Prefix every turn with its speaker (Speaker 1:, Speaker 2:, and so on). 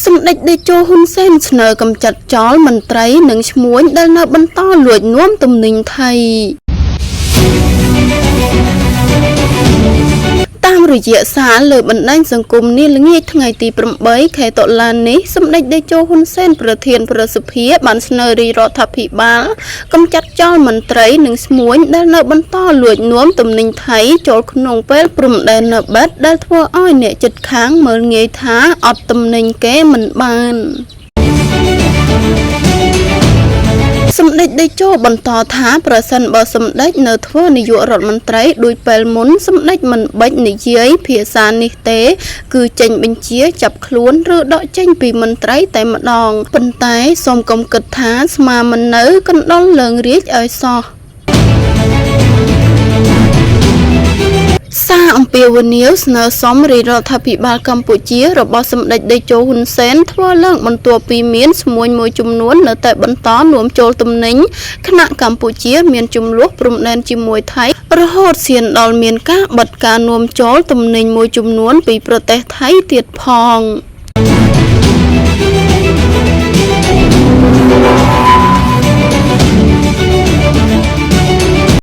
Speaker 1: សម្ដេចតេជោហ៊ុនសែនស្នើកម្ចាត់ចោលមន្ត្រីនិងឈ្មួញដែលនៅបន្តលួចនាំទំនិញថៃតាមរយៈសារលើបណ្ដាញសង្គមនាល្ងាចថ្ងៃទី8ខែតុលានេះសម្ដេចតេជោហ៊ុនសែនប្រធានប្រសិទ្ធភាពបានស្នើរាជរដ្ឋាភិបាលកម្ចាត់ចោលមន្ត្រីនិងឈ្មួញដែលនៅបន្តលួចនាំទំនិញថៃចូលក្នុងពេលព្រំដែននៅបិទដែលធ្វើឲ្យអ្នកជិតខាងមើលងាយថាអត់ទំនិញគេមិនបានសម្ដេចតេជោបន្តថាប្រសិនបើសម្ដេចនៅធ្វើនាយករដ្ឋមន្ត្រីដូចពេលមុនសម្ដេចមិនបាច់និយាយភាសានេះទេ គឺចេញបញ្ជាចាប់ខ្លួនឬដកចេញពីមន្ត្រីតែម្ដងប៉ុន្តែសូមកុំគិតថាស្មាមិននៅកណ្ដុរលើងរាជឲ្យសោះសារអំពាវនាវស្នើសុំរាជរដ្ឋាភិបាលកម្ពុជារបស់សម្ដេចតេជោហ៊ុនសែនធ្វើឡើងបន្ទាប់ពីមានឈ្មួញមួយចំនួននៅតែបន្តនាំចូលទំនិញខណៈកម្ពុជាមានជម្លោះព្រំដែនជាមួយថៃរហូតឈានដល់មានការបិទការនាំចូលទំនិញមួយចំនួនពីប្រទេសថៃទៀតផង។